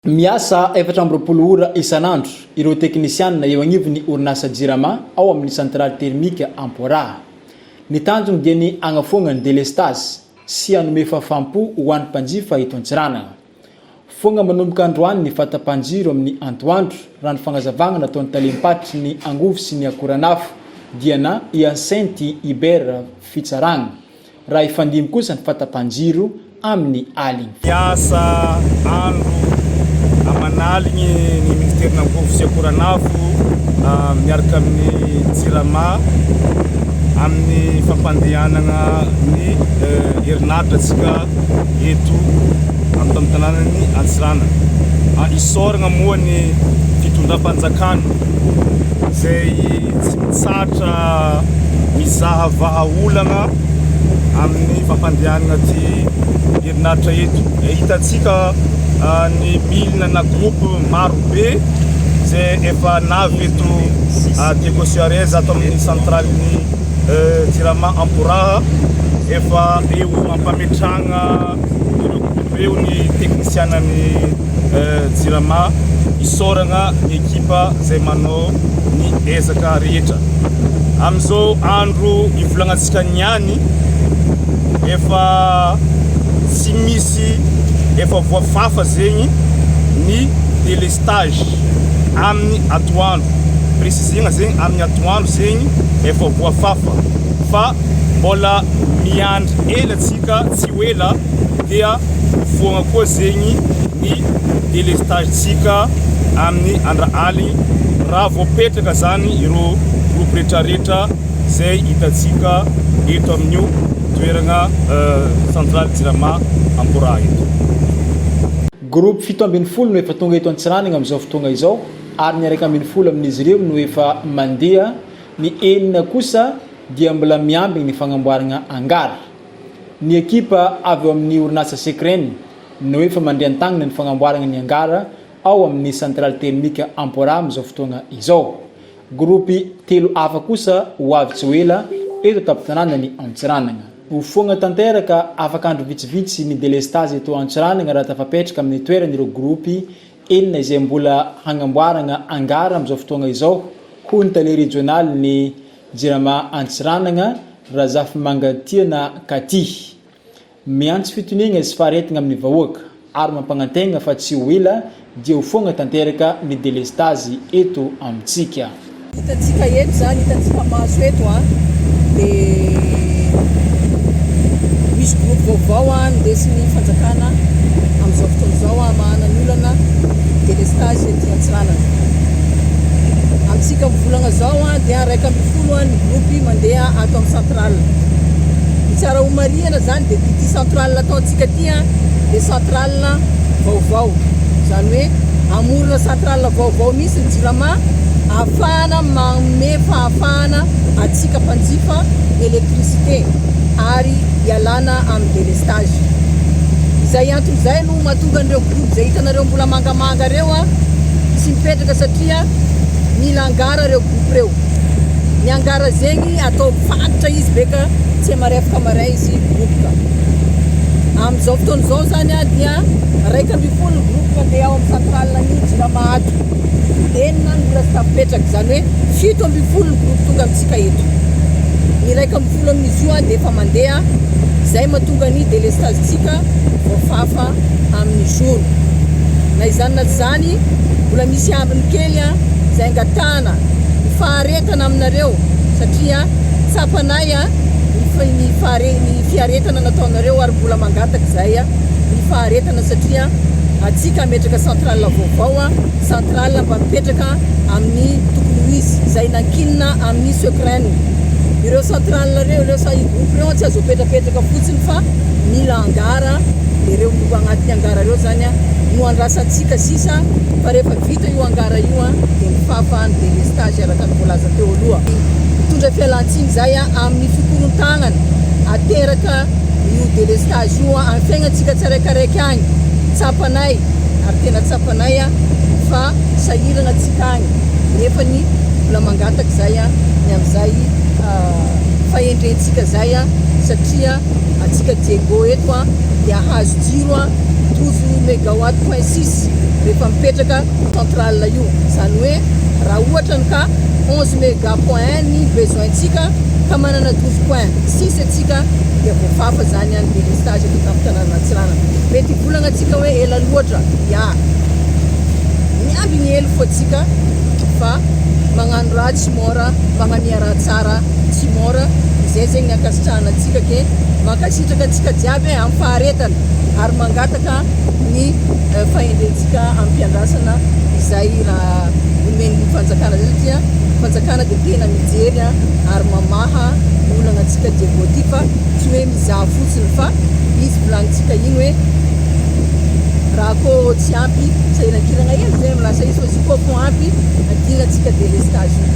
Miasa 24 ora isan'andro ireo teknisianina eo agnivon'ny orinasa Jirama ao amin'ny centrale thermique Amporaha. Ny tanjony dia ny hagnafoagna ny delestazy sy hanome fahafaham-po ho an'ny mpanjifa eto Antsiranana. Foagna manomboka androany ny fahatapahan-jiro amin'ny antoandro, raha ny fagnazavagna nataon'ny talem-paritry ny angovo sy ny akoranafo, Diana Hyacinthe Hubert Fitsaragna. Raha hifandimby kosa ny fahatapahan-jiro amin'ny aligny. Miasa andro aman'aligny ny Ministeran'Angovo sy Akoranafo miaraka amin'ny Jirama amin'ny fampandehanana ny herinaratra antsika eto amin'ny tanànan'i Antsiranana. Isaoragna moa ny fitondram-panjakana izay tsy mitsahatra mizaha vahaolagna amin'ny fampandehanana ty herinaratra eto. Hitantsika ny milina na groupe maro be izay efa navy eto Diego Suarez ato amin'ny centrale-n'ny Jirama Amporaha. Efa eo ampametrahana ireo groupe ireo ny teknisianan'ny Jirama. Isaoragna ny ekipa izay manao ny ezaka rehetra. Amin'izao andro ivolagnantsika niany, efa tsy misy, efa voafafa zegny ny délestage amin'ny atoandro, préciser-na zegny amin'ny atoandro zegny efa voafafa fa mbola miandry ela tsika, tsy ho ela dia ho foagna koa zegny ny délestage-tsika amin'ny andra aligny raha voapetraka zany ireo groupe retraretra izay hitantsika eto amin'io toerana centrale Jirama Amporaha eto. Groupe 17 no efa tonga eto Antsiranana amin'izao fotoagna izao ary ny 11 amin'izy ireo no efa mandeha, ny enina kosa dia mbola miambigny ny fagnamboaragna hangar. Ny ekipa avy ao amin'ny orinasa Secren no efa mandre an-tagnana ny fagnamboaragna ny hangar ao amin'ny centrale thermique Amporaha amin'izao fotoagna izao. Gropy telo hafa kosa ho avy tsy ho ela eto an-tampon-tanànan'i Antsiranana. Ho foagna tanteraka afaka andro vitsivitsy ny delestazy eto Antsiranana raha tafapetraka amin'ny toerany ireo gropy enina izay mbola hagnamboaragna hangar amin'izao fotoagna izao, hoy ny tale rejionalin'ny Jirama Antsiranana, Razafimangatiana Cathy. Miantso fitoniana sy faharetana amin'ny vahoaka ary mampanantegna fa tsy ho ela dia ho foagna tanteraka ny delestazy eto amintsika. Hitantsika eto izany, hitantsika maso eto an, dia misy groupe vaovao an, indesin'ny fanjakana amin'izao fotoana izao hamahana ny olana délestage ety Antsiranana. Amintsika mivolagna izao an, dia 11 ny groupe mandeha ato amin'ny centrale. Ny tsara ho marihana izany dia ity centrale ataontsika ity an, dia centrale vaovao, izany hoe hamorona centrale vaovao mihitsy ny Jirama ahafahana manome fahafahana antsika mpanjifa ny électricité ary hialana amin'ny délestage. Izay antony izay no mahatonga an'ireo groupe izay hitanareo mbola mangamanga ireo an, tsy mipetraka satria mila angara ireo groupe ireo. Ny angara zegny atao fantatra izy beka tsy marefaka maray izy roboka. Amin'izao fotoana izao zany dia 11 ny groupe mandeha ao amin'ny centrale ny jirama ato. Enina no mbola tsy tafipetraka, izany hoe 17 ny groupe tonga amintsika eto. Ny 11 amin'izy io dia efa mandeha, izay mahatonga ny délestage-tsika voafafa amin'ny jour. Na izany na tsy izany, mbola misy ambiny kely izay angatahana ny faharetana aminareo satria tsapanay ny ny ny fiaretana nataonareo ary mbola mangataka izahay ny faharetana satria atsika hametraka centrale vaovao, centrale mba mipetraka amin'ny tokony ho izy izay nankinina amin'ny Secren. Ireo centrale ireo, ireo groupe ireo tsy azo apetrapetraka fotsiny fa mila hangar dia ireo agnatin'ny hangar ireo zany no andrasantsika sisa fa rehefa vita io hangar io dia mifafa ny délestage araka ny voalaza teo aloha. Mitondra fialantsiny izay amin'ny fikorontanana ateraka io délestage io amin'ny fiaignantsika tsiraikaraiky agny. Tsapanay ary tena tsapanay fa sahirana tsika agny nefa ny mbola mangataka izay ny amin'izay fahendrentsika izay satria antsika Diego eto dia hahazo jiro 12 megawatt point six. rehefa mipetraka centrale io. Izany hoe raha ohatra ny ka 11 méga point 1 ny besoin-tsika ka manana 12.6 atsika, dia voafafa zany any délestage eto tampon-tanàna Antsiranana. Mety volagna atsika hoe ela loatra ya, miambigny hely fo atsika, fa magnano raha tsy mora, magnamia raha tsara tsy mora. Izay zegny ny ankasitrahana atsika, ke mankasitraka atsika jiaby amin'ny faharetana ary mangataka ny fahendrentsika ampiandrasana izay raha omen'ny fanjakana zay, satria fanjakana dia tena mijery ary mamaha olana atsika diego ty, fa tsy hoe mizaha fotsiny, fa izy volanintsika iny hoe raha ko tsy ampy, sahirakirana hely zay lasa izy, fa izy koa fo ampy adina atsika délestage io.